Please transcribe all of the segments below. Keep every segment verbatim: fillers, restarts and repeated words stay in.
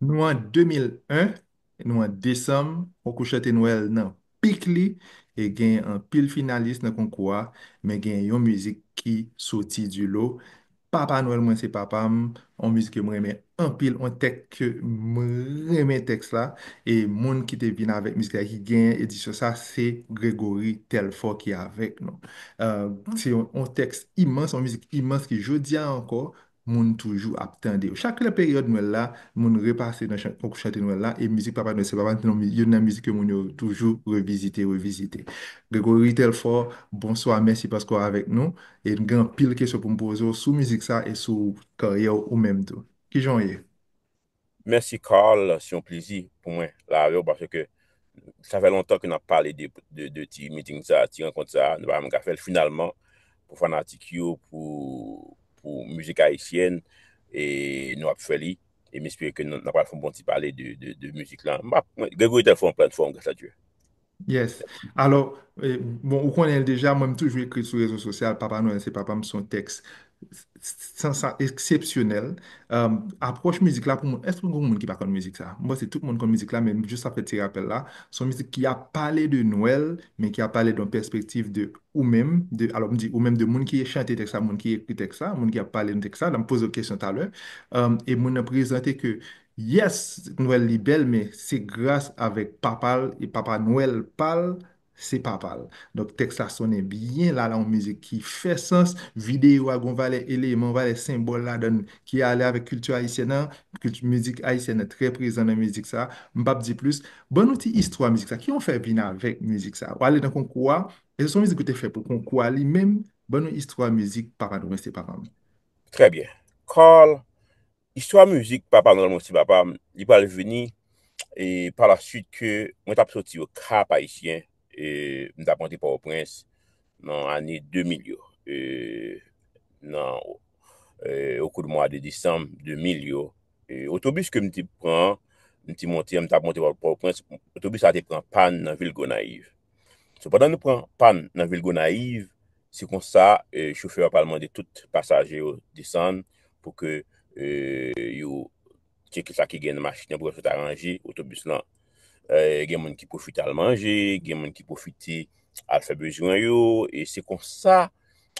Nou an de mil en, nou an desanm, konkou chante Nwèl nan pik li, e gen anpil finalis nan konkou a, men gen yon mizik ki soti di lo. Papa Nwèl mwen se papa m, yon mizik ke mwen renmen anpil, yon tèks ke mwen renmen tèks la, e moun ki te vin avèk mizik la ki genyen edisyon sa, se Gregory Telfort ki avèk nou. Euh, se yon, yon tèks imans, yon mizik imans ki jodi a ankò, moun toujou ap tande yo. Chak lè peryòd Nwèl la, moun repase nan chan- konkou chante Nwèl la, e mizik Papa Nwèl se papa m, se yon mi- youn nan mizik ke moun yo toujou revizite, revizite. Gregory Telfort, bonswa, mèsi paske w avèk nou. E n gen anpil kesyon pou m poze w sou mizik sa e sou karyè w ou menm tou. Kijan w ye? Mèsi, Carl. Se yon plezi pou mwen la avè w paske sa fè lontan ke n ap pale de, de, de ti meeting sa, ti rankont sa. Nou pa menm ka fè l finalman pou fanatik yo, pou, pou mizik ayisyèn, e nou ap fè li. E m espere ke nou, n ap pral fè yon bon ti pale de, de, de mizik la. M ap, mwen, Gregory Telfort yon platfòm, gras a Dye. Yes. Alò, eh, bon, ou konnen l deja, mwen m toujou ekri sou rezo sosyal, Papa Nwèl se papa m, se yon tèks san, san eksepsyonèl. Um, apwòch mizik la pou moun, èske gen moun ki pa konn mizik sa? Mwen, se tout moun konn mizik la, men m jis ap fè ti rapèl la. Se yon mizik ki ap pale de Nwèl, men ki ap pale de yon pèspektiv de ou menm, de, alò m di ou menm, de moun ki chante tèks la, moun ki ekri tèks la, moun ki ap pale nan tèks la, m poze w kesyon talè. Um, e moun nan prezante ke, yes, Nwèl li bèl, men se gras avèk papa l e Papa Nwèl pa l, se papa l. Donk, tèks la sonnen byen, la, la, yon mizik ki fè sans, videyo a gon valè eleman, valè senbòl ladan l ki ale avèk kilti ayisyèn nan, kilti, mizik ayisyèn nan trè prezan nan mizik sa. M p ap di plis. Ban nou ti istwa mizik sa. Kijan w fè vin avèk mizik sa? W ale nan konkou a, e se yon mizik ou te fè pou konkou a li menm? Ban nou istwa mizik Papa Nwèl se papa m. Trè byen. Carl, istwa mizik Papa Nwèl mwen se papa m, li pral vini, e pa la swit ke mwen t ap soti yo Kap Ayisyen, e m t ap monte Pòtoprens nan ane de mil yo, e nan, e, au cours du mois de décembre de mil yo, e otobis ke m te pran, m te monte, m t ap monte Pòtoprens, otobis la te pran pàn nan vil Gonayiv. So, pandan nou pran pàn nan vil Gonayiv, se konsa, e, chofè a pral mande tout pasaje yo desann pou ke, e, yo tcheke sa ki gen nan machin nan pou yo sot aranje otobis lan. E, gen moun ki pwofite al manje, gen moun ki pwofite al fè bezwen yo, e se konsa,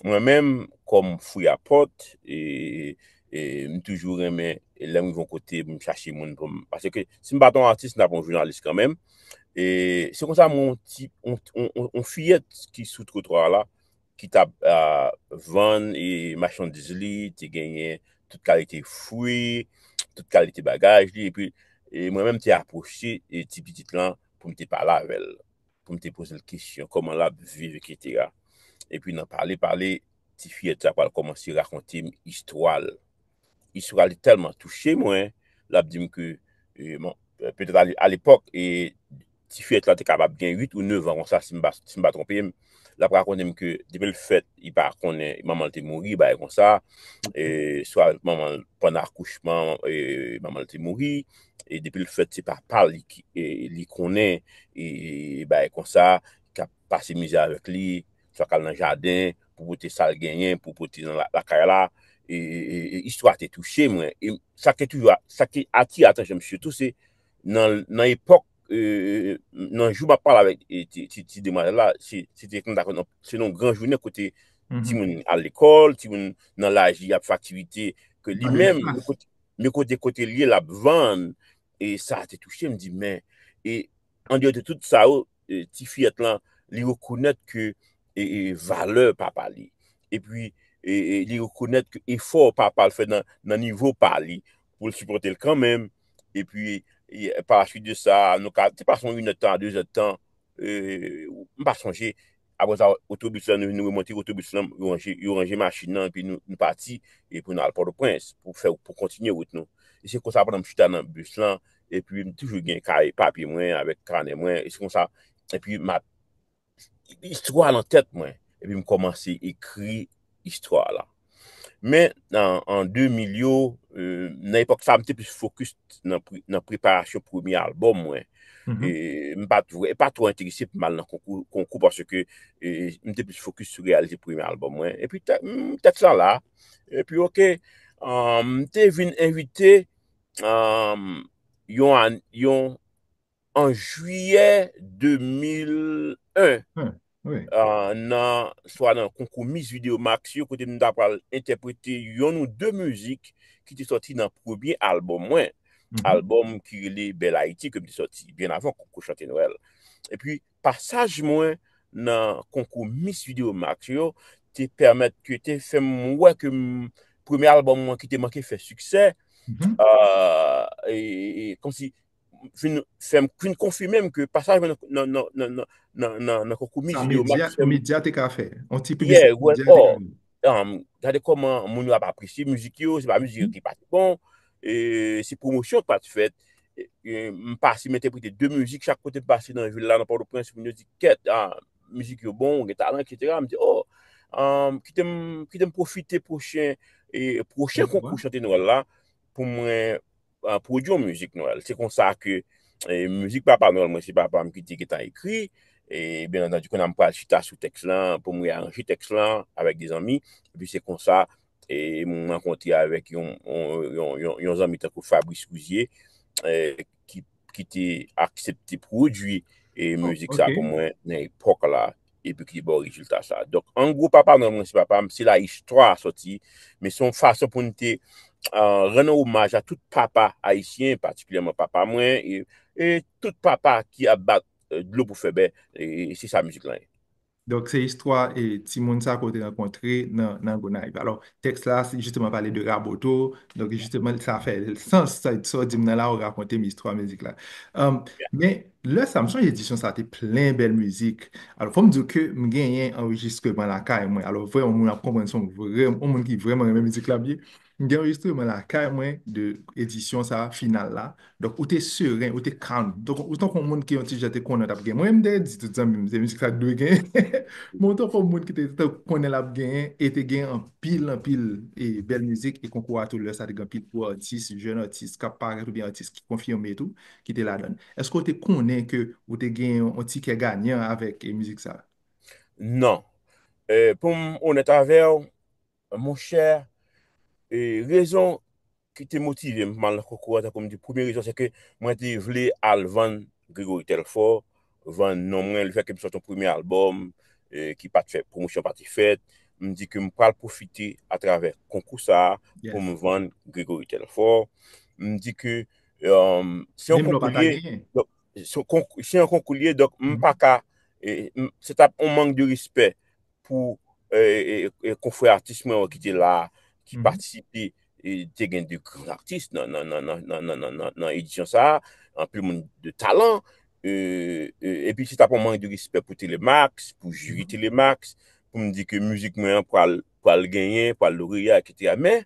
mwen menm, kòm fwi a pòt, e, e m toujou renmen, e lè m rive yon kote, m chache moun pou m, paske si m pa t yon atis, m t ap yon jounalis kanmenm. E se konsa, mwen, yon ti, yon, yon, yon, yon fiyèt ki sou twotwa la, ki t ap, a, vann, e, machandiz li, te genyen tout kalite fwi, tout kalite bagaj li, epi, e, mwen menm te apwoche, e, ti pitit lan pou m te pale avè l, pou m te poze l kesyon, kòman l ap viv, etsetera. Epi nan pale, pale, ti fiyèt sa pral kòmanse rakonte m istwa l. Istwa li tèlman touche mwen, l ap di m ke, e, bon, petèt a, a lepòk, e, ti fiyèt la te kapab gen uit ou nèf an konsa, si m pa, si m pa twonpe m. L ap rakonte m ke depi l fèt, li pa konnen manman l te mouri, bagay konsa. E, swa manman l, pandan akouchman, e, manman l te mouri. E depi l fèt, se papa l li, ki- e, li konnen, e, bagay konsa, k ap pase mizè avèk li, swa k al nan jaden pou pote sa l genyen, pou pote nan la- lakay la. E, e, e, e istwa te touche mwen. E sa ki toujou, sa ki atire atansyon m sitou, se nan, nan epòk, e, nan jou m ap pale avèk, e, ti, ti, ti demwazèl la, se, se te konn dakò, se yon gran jounen kote timoun al lekòl, timoun nan laj li ap fè aktivite ke li menm, men kote, men kote, kote l ye, l ap vann, e sa te touche m, di, men, e andeyò de tout sa yo, e, ti fiyèt lan, li rekonèt ke, e, e, valè papa li. Epi, e, e, li rekonèt ke efò papa l fè nan, nan nivo pa li, pou l sipòte l kanmenm. Epi, e, pa la swit de sa, nou ka, te pase yon inèdtan a dezèdtan, e, m pa sonje. Apre sa, otobis lan, nou, nou remonte otobis lan, yo ranje, yo ranje machin nan, epi nou, nou pati, e pou nou al Pòtoprens, pou fè, pou kontinye wout nou. E se konsa, pandan m chita nan bis lan, epi m toujou gen kay papye mwen avèk kanè mwen, e se konsa, epi m ap, istwa nan tèt mwen, epi m kòmanse ekri istwa la. Men, an, an de mil yo, e, nan epòk sa, m te plis fokis nan, pre- nan preparasyon premye albòm mwen. E, m pa t vre- pa twò enterese pou m al nan konkou, konkou paske, e, m te plis fokis sou reyalize premye albòm mwen. Epi, tè- m- tèks la la. Epi, oke, an, m te vin envite, an, yon, an- yon an jiyè de mil en, Wi. ah, nan, swa nan konkou Miss Video Max yo, kote m ta pral entèprete yon ou de mizik ki te sòti nan premye albòm mwen, Mhm. albòm ki rele Bèl Ayiti, ke m te sòti byen avan konkou chante Nwèl. Epi, pasaj mwen nan konkou Miss Video Max yo te pèmèt ke te fè m wè ke m, premye albòm mwen ki te manke fè siksè, Mhm. ah, e, e, e, kòmsi fin fè m fin konfime m ke pasaj mwen nan nan nan nan nan nan nan nan konkou Miss Sa Video medya, Max fè m medya te ka fè. On ti yeah, piblisite well, medya te ka oh, fè. Um, gade kòman moun yo ap apresye mizik yo, se pa mizik yo ki pa t bon, e, se pwomosyon k pa t fèt. E, e, m pase, m entèprete de mizik, chak kote m pase nan vil la, nan Pòtoprens, moun yo di, "Kèt, ah, mizik yo bon, ou gen talan, et cetera" M di, "Oh, um, kite m, kite m pwofite pwochen, e, pwochen konkou chante Nwèl la pou mwen ah, pwodui yon mizik Nwèl." Se konsa ke, e, mizik Papa Nwèl mwen, se papa m ki te gentan ekri. E, byen antandi, kounye a m pral chita sou tèks lan, pou m reyaranje tèks lan avèk de zanmi. Epi se konsa, e, m rankontre avèk yon, yon, yon, yon, yon zanmi tankou Fabrice Rouzier, e, ki, ki te aksepte pwodui, e, Oh, mizik sa ok. pou mwen nan epòk la, epi ki te ba w rezilta sa. Donk, an gwo, Papa Nwèl mwen, se papa m, se la istwa a sòti, men se yon fason pou n te, ah, rann omaj a tout papa ayisyen, patikilyèman papa mwen, e, e tout papa ki ap bat, e, dlo pou fè bè, e, e se sa mizik lan ye. Donk, se istwa e timoun sa ke w te rankontre nan, nan Gonayiv. Alò, tèks la, se jisteman pale de Raboto. Donk, jisteman, sa fè sans, sa, sa w di m nan la, ou rakonte m istwa mizik la. Um, men, lè sa, m sonje edisyon sa te plen bèl mizik. Alò, fò m di w ke m genyen anrejistreman lakay mwen. Alò, vrèman, moun ap konprann se yon vrè, yon moun ki vrèman renmen mizik la byen. M gen anrejistreman lakay mwen de edisyon sa, final la. Donk, ou te seren, ou te kalm. Donk, ou tankou yon moun ki yon ti jan te konnen t ap gen. Mwen, m te di tout zanmi m, se mizik sa k dwe gen. Men ou tankou yon moun ki te, te konnen l ap genyen, e te gen anpil, anpil, e, bèl mizik, e konkou a tou lè sa te gen anpil gwo atis, jèn atis k ap parèt oubyen atis ki konfime tou, ki te ladan l. Èske w te konnen ke ou te gen yon, yon ti kè ganyan avèk, e, mizik sa? Non. E, pou m onèt avè w, monchè, e, rezon ki te motive m pou m al nan konkou a, tankou m di, premye rezon, se ke mwen te vle al vann Gregory Telfort, vann non mwen, lefètke m sòti yon premye albòm, e, ki pa t fè, pwomosyon pa t fèt. M di ke m pral pwofite atravè konkou sa a pou Yes. m vann Gregory Telfort. M di ke, um, se yon Menm lè w pa konkou ta l ye, genyen. donk, se yon konkou, se yon konkou l ye, donk m Mhm. pa ka, e, m- se t ap yon mank de respè pou, e, e, e, konfrè atis mwen yo ki te la, ki Mhm. patisipe, e, te gen de gran atis nan, nan, nan, nan, nan, nan, nan, nan, nan edisyon sa a, anpil moun de talan, e, e, epi se t ap yon mank de respè pou Telemax, pou jiri Mhm. Telemax, pou m di ke mizik mwen an pral, pral genyen, pral loreya, et cetera. Men,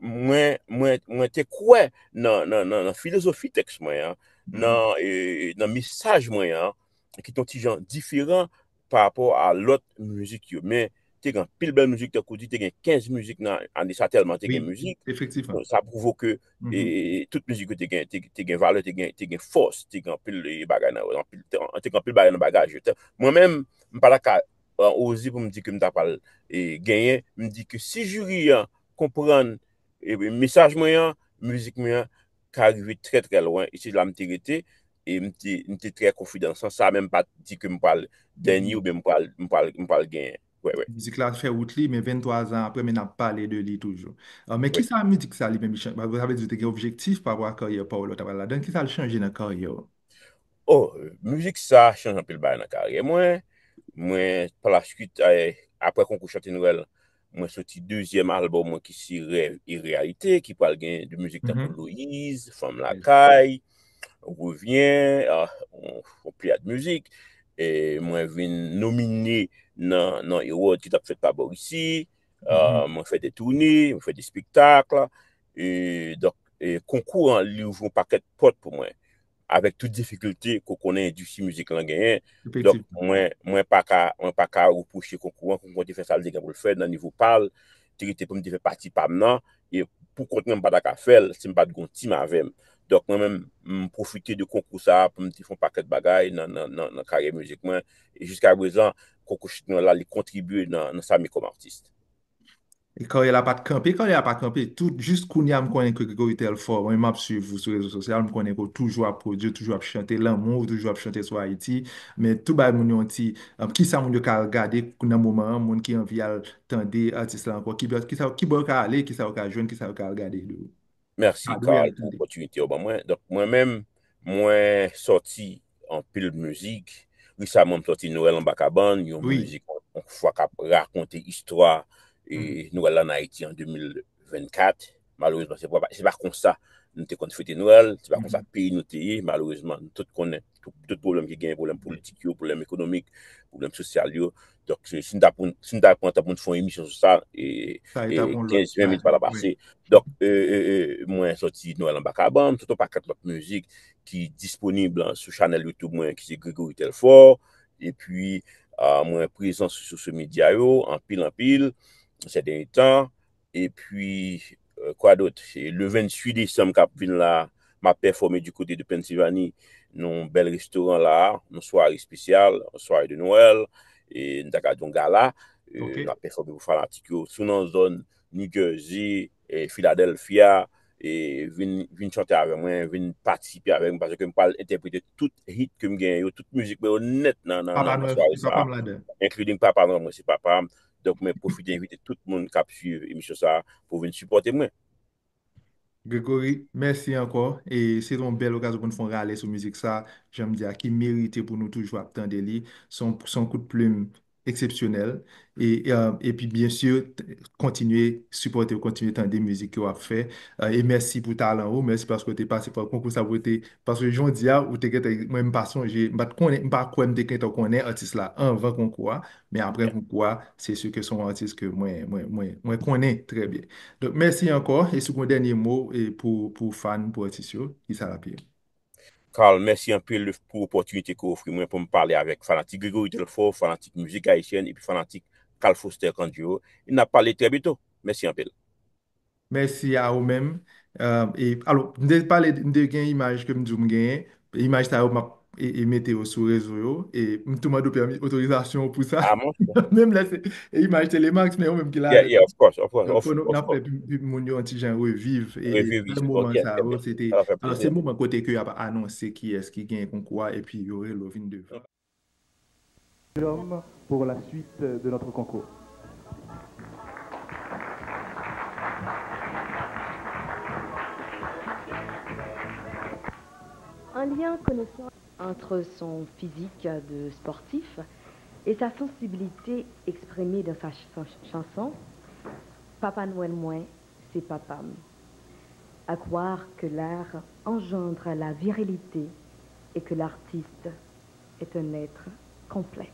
mwen, mwen, mwen te kwè nan, nan, nan, nan filozofi tèks mwen an, Mhm. nan, e, nan mesaj mwen an, ki te yon ti jan diferan pa rapò a lòt mizik yo. Men, te gen anpil bèl mizik, tankou di, te gen kenz mizik nan ane sa, tèlman te gen Wi, mizik. efektivman. Bon, sa pwouve ke, e, Mhm. e, e, tout mizik yo te gen, te, te gen valè, te gen, te gen fòs, te gen anpil, e, bagay nan, anpil, te, te gen anpil bagay nan bagaj yo. Te- Mwen menm, m pa ta ka, e, oze pou m di ke m ta pral, e, genyen. M di ke si jiri an konprann, e, mesaj mwen an, mizik mwen an ka rive trè, trè lwen. E se la m te rete, e m te, m te trè konfidan nan sans sa, men m pa t di ke m pral dènye Mhm. oubyen m pral, m pral, m pral genyen. Wè, wè. Mizik la fè wout li, men vennntwa zan apre, men n ap pale de li toujou. Ah, men Wè. Kisa mizik sa li menm, Michel? Sa vle di ou te gen objektif pa rapò a karyè pa w lè w t ap al ladan? Kisa l chanje nan karyè w? Oh, mizik sa chanje anpil bagay nan karyè mwen. Mwen, pa la swit, eh, apre konkou chante Nwèl, mwen soti dezyèm albòm mwen ki se Rèv e Reyalite, ki pral gen de mizik tankou Mhm. Loyiz, Fanm Yes. Lakay, Revyen, ah, on, on pleyad mizik. E mwen vin nomine nan, nan award ki t ap fèt pa bò isi. Mhm. Ah, mwen fè de toune, mwen fè de spektak. E donk, e konkou an, li ouvri yon pakèt pòt pou mwen. Avèk tout difikilte ke w konnen endistri mizik lan genyen. Donk, Efektivman. mwen, mwen pa ka, mwen pa ka repwoche konkou an, konkou an te fè sa l te gen pou l fè nan nivo pa l, te rete pou m te fè pati pa m nan, e pou kont mwen, m pa ta ka fè l si m pa t gen yon tim avè m. Donk, mwen menm, m pwofite de konkou sa a pou m te fè yon pakèt bagay nan, nan, nan, nan karyè mizik mwen. E jiskaprezan, konkou chante Nwèl la, li kontribye nan, nan sa m ye kòm atis. E karyè la pa t kanpe, karyè la pa kanpe. Tout, jis kounye a, m konnen ke Gregory Telfort, mwen, m ap swiv ou sou rezo sosyal, m konnen ke w toujou ap pwodui, w toujou ap chante lanmou, w toujou ap chante sou Ayiti. Men tou bay moun yo yon ti, um, kisa moun yo ka al gade nan moman an, moun ki anvi al tande atis la ankò, ki bò, kisa, ki bò yo ka ale, kisa yo ka jwenn, kisa yo ka al gade de ou. Mèsi, Carl, pou opòtinite w ban mwen. Donk, mwen menm, mwen sòti anpil mizik. Resaman, m sòti Nwèl Anba Kabann, yon mizik, yon fwa k ap rakonte istwa, e, Nwèl la ann Ayiti an de mil vennkat. Malerezman, se pa, se pa konsa nou te konn fete Nwèl, se pa konsa peyi nou te ye. Malerezman, nou tout konnen tout, tout pwoblèm ki genyen, pwoblèm politik yo, pwoblèm ekonomik, pwoblèm sosyal yo. Donk, se, si n ta pou, si n ta pran tan pou n fè yon emisyon sou sa, e, e kenz, ven minit pa ta pase. Donk, e, e, e, mwen sòti Nwèl Anba Kabann, m sòti yon pakèt lòt mizik ki disponib sou chanèl YouTube mwen, ki se Gregory Telfort. Epi, a, mwen prezan sou sosyo medya yo, anpil, anpil, sè dènye tan. Epi, euh, kwa dòt? Se le venntuit desanm k ap vin la, m ap pèfòme du côté de Pennsylvanie, nan yon bèl restoran la, yon sware espesyal, yon sware de Nwèl, e n ta ka di yon gala. E n ap pèfòme pou fanatik yo. Si w nan zòn New Jersey, e Philadelphia, e vin, vin chante avè mwen, vin patisipe avè mwen, paske m pral entèprete tout hit ke m genyen yo, tout mizik mwen yo nèt nan, nan, nan, nan sware sa a, including Papa Nwèl mwen se papa m. Donk, mwen pwofite envite tout moun k ap swiv emisyon sa a pou vin sipòte mwen. Gregory, mèsi ankò. E se te yon bèl okazyon pou n fè yon rale sou mizik sa, jan m di a, ki merite pou nou toujou ap tande li. Se yon, se yon kout plim eksepsyonèl. E, e, epi, byen si, t-, kontinye sipòte w, kontinye tande mizik ke w ap fè. E, e mèsi pou talan ou, mèsi paske w te pase pa konkou sa pou w te, paske jan w di a, ou te gentan, mwen, m pa sonje, m pa t konnen, m pa kwè m te gentan konnen atis la anvan konkou a. Men apre konkou a, se si ke se yon atis ke mwen, mwen, mwen, mwen konnen trè byen. Donk, mèsi ankò. E si w gen yon dènye mo, e pou, pou fan, pou atis yo, kisa l ap ye? Carl, mèsi anpil pou opòtinite ke w ofri mwen pou m pale avèk fanatik Gregory Telfort, fanatik mizik ayisyèn, epi fanatik Carl Foster Canguro. E n ap pale trè byento. Mèsi anpil. Mèsi a ou menm. Euh, e, alò, m te pale, m te gen imaj ke m di w m genyen. Imaj sa yo, m ap, e, e mete yo sou rezo yo. E m tou mande w pèmi, otorizasyon pou sa. Ah, mon cher. Menm lè se, e imaj Telemax, men yo menm ki la. Yeah, yeah, of course, of course, of course. Donk, fò nou, n ap fè pou, pou moun yo yon ti jan reviv. E, reviv, bèl moman sa yo, se te, alò, se moman kote ke y ap anonse kiyès ki genyen konkou a, epi yo rele w vin devan. L'homme pour la suite de notre concours. Un lien que nous sentons entre son physique de sportif et sa sensibilité exprimée dans sa ch-, sa ch-, chanson, Papa Nwèl mwen, se papa m. À croire que l'art engendre la virilité et que l'artiste est un être complet.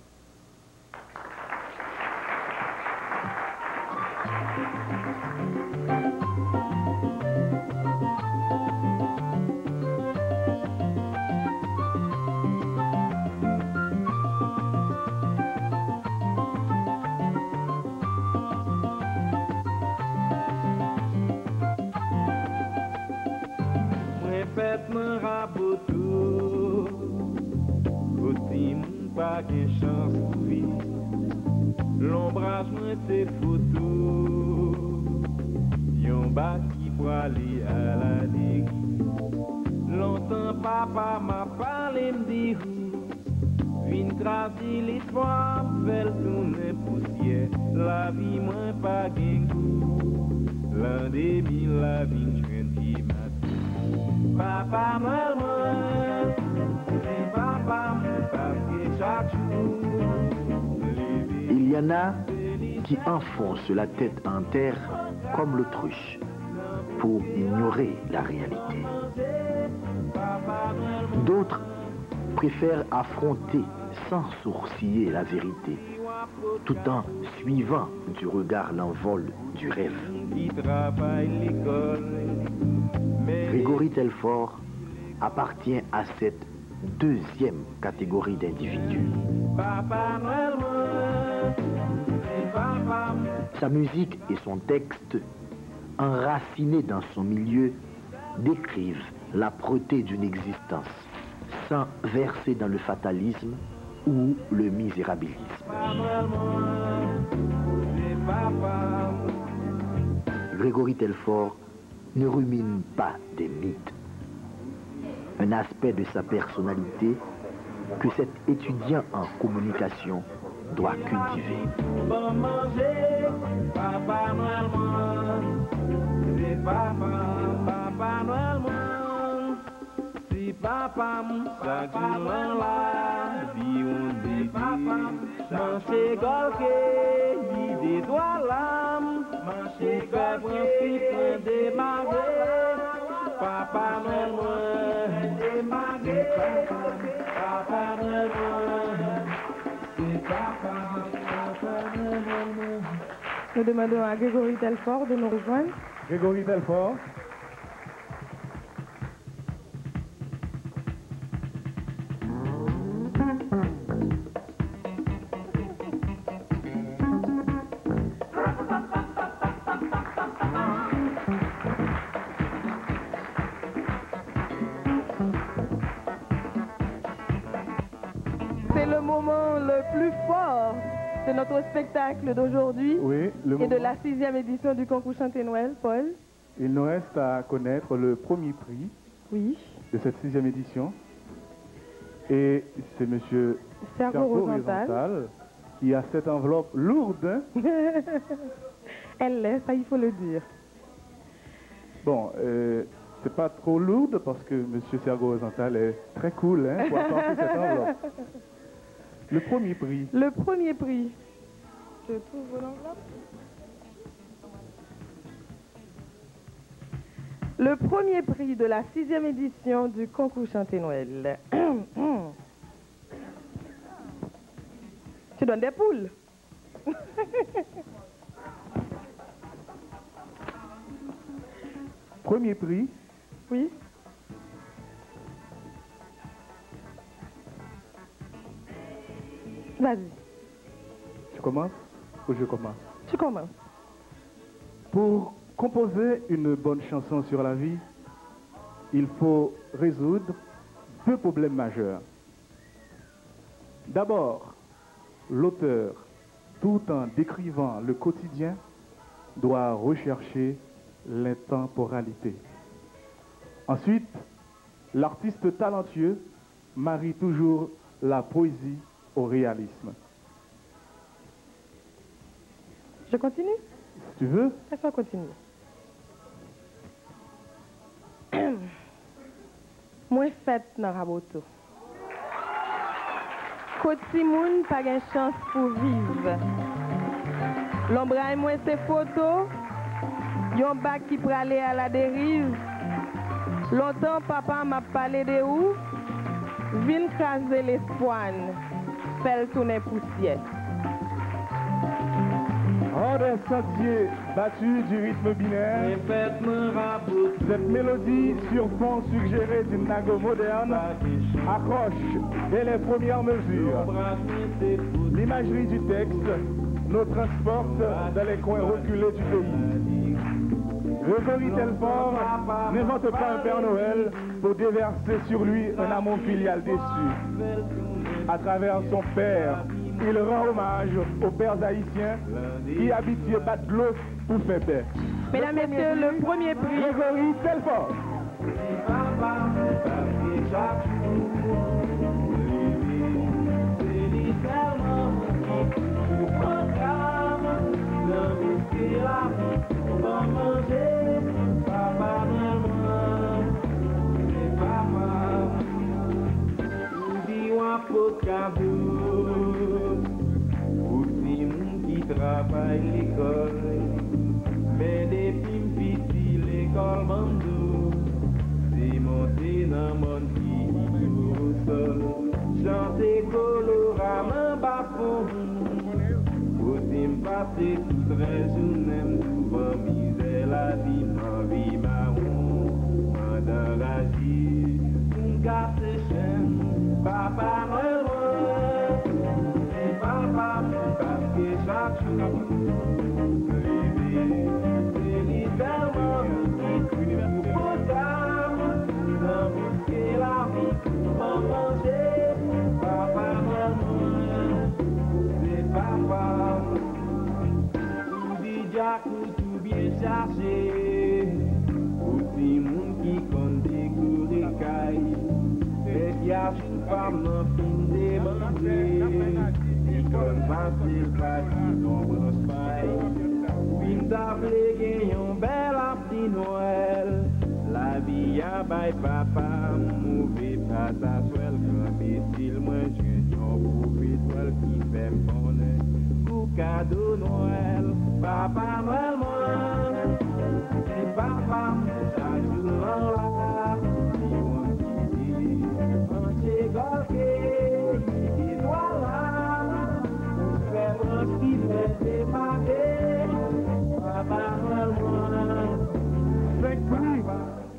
Mwen fèt nan Raboto, kote moun pa gen chans touve. Lonbraj mwen se foto yon bak ki prale aladeri. Lontan papa m ap pale m de ou. Vin kraze lespwa m, fè l tounen pousyè. Lavi mwen pa gen gou. Lan de mil la vin jwenn pye maten. Papa Nwèl mwen, se papa m, paske chak jou m leve. Il y en a qui enfoncent la tête en terre comme l'autruche pour ignorer la réalité. D'autres préfèrent affronter sans sourciller la vérité, tout en suivant du regard l'envol du rêve. Grégory Telfort appartient à cette deuxième catégorie d'individus. Sa musique et son texte, enracinés dans son milieu, décrivent l'âpreté d'une existence sans verser dans le fatalisme ou le misérabilisme. Papa Nwèl mwen, se papa m, Grégory Telfort ne rumine pas des mythes. Un aspect de sa personnalité que cet étudiant en communication doit cultiver. Ban m manje, Papa Nwèl mwen, se papa, Papa Nwèl mwen. Se papa m, chak jou mwen la, biwon dede, manche gòl keyi de twa lam, manche fè pran frit mwen demare, Papa Nwèl mwen, se papa, Papa Nwèl mwen, se papa, Papa Nwèl mwen. Nous demandons à Grégory Telfort de nous rejoindre. Grégory Telfort. C'est le moment le plus fort de notre spectacle d'aujourd'hui Oui, le et de moment. la sixième édition du concours Chanté Noël, Paul. Il nous reste à connaître le premier prix Oui. de cette sixième édition. Et c'est monsieur Sergo Sergo Rosenthal. Rosenthal qui a cette enveloppe lourde, hein. Elle l'est, ça, il faut le dire. Bon, euh, c'est pas trop lourd parce que monsieur Sergo Rosenthal est très cool, hein, pour apporter cette enveloppe. Le premier prix. Le premier prix. Je trouve l'enveloppe. Le premier prix de la sixième édition du concours Chanté Noël. Tu donnes des poules. Premier prix. Oui. Vas-y. Tu commences ou je commence? Tu commences. Pour composer une bonne chanson sur la vie, il faut résoudre deux problèmes majeurs. D'abord, l'auteur, tout en décrivant le quotidien, doit rechercher l'intemporalité. Ensuite, l'artiste talentueux marie toujours la poésie au réalisme. Je continue? Si tu veux. Laisse-moi continuer. Mwen fèt nan Raboto. Kot timoun pa gen chans pou viv. Lonbray mwen se foto, yon bak ki prale aladeriv. Lontan papa m ap pale de ou, vin kraze lespwa n, fè l tounen pousyè. Hors des sentiers battus du rythme binaire, cette mélodie sur fond suggéré d'une nago moderne accroche dès les premières mesures. L'imagerie du texte nous transporte dans les coins reculés du pays. Grégory Telfort n'invente pas un Père Noël pour déverser sur lui un amour filial déçu. À travers son père, il rend hommage aux pères haïtiens ki abitye bat dlo pou fè bè. Mesdames, Messieurs, le premier prix. Grégory Telfort. Ou di w ap pot kado pou timoun ki travay lekòl. Men depi m piti, lekòl ban m do. Se monte nan mòn ki sou sòl. Chante koloram anba pon. Kote m pase tout rès jounen m douvan mizè lavi m anvi mawon. Pandan raje pou m kase chenn Papa Nwèl mwen, se papa m paske chak jou m leve se li sèlman ki pou pota m nan bouske lavi. Ban m manje, Papa Nwèl mwen, se papa m. Jou pa m nan fin debanbre, likòl pase l pati nan branch pay. Wi, m ta vle gen yon bèl Happy Nwèl. Lavi a bay papa m move pataswèl. Gran mesil mwen jwenn yon pwofetwèl ki fè m konnen pou kado Nwèl. Papa Nwèl mwen, se papa m, chak jou l lan la. Li wonn kite manche gòl ke li detwa la. Pou fè branch ki fè demare. Papa Nwèl mwen. Cinq prix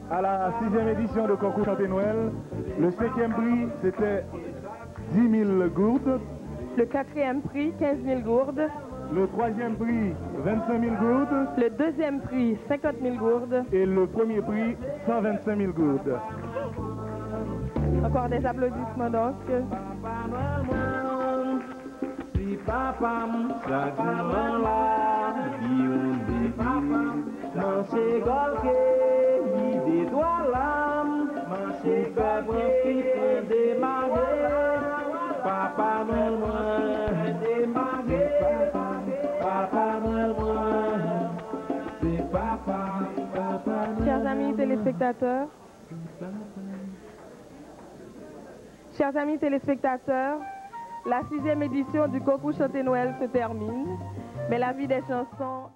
à la sixième édition de concours Chanté Noël. Le cinquième prix, c'était dix mille gourdes. Le quatrième prix, quinze mille gourdes. Le troisième prix, vingt-cinq mille gourdes. Le deuxième prix, cinquante mille gourdes. Et le premier prix, cent vingt-cinq mille gourdes. Encore des applaudissements donc. Papa Nwèl mwen, se papa m, chak jou l lan la, li yon debil. Manche gòl ke li detwa la, manche fè branch ki fè demare. Papa Nwèl mwen, se papa m, Papa Nwèl mwen, se papa m, Papa Nwèl mwen. Chers amis téléspectateurs, Chers amis téléspectateurs, la sixième édition du concours Chanté Noël se termine, mais la vie des chansons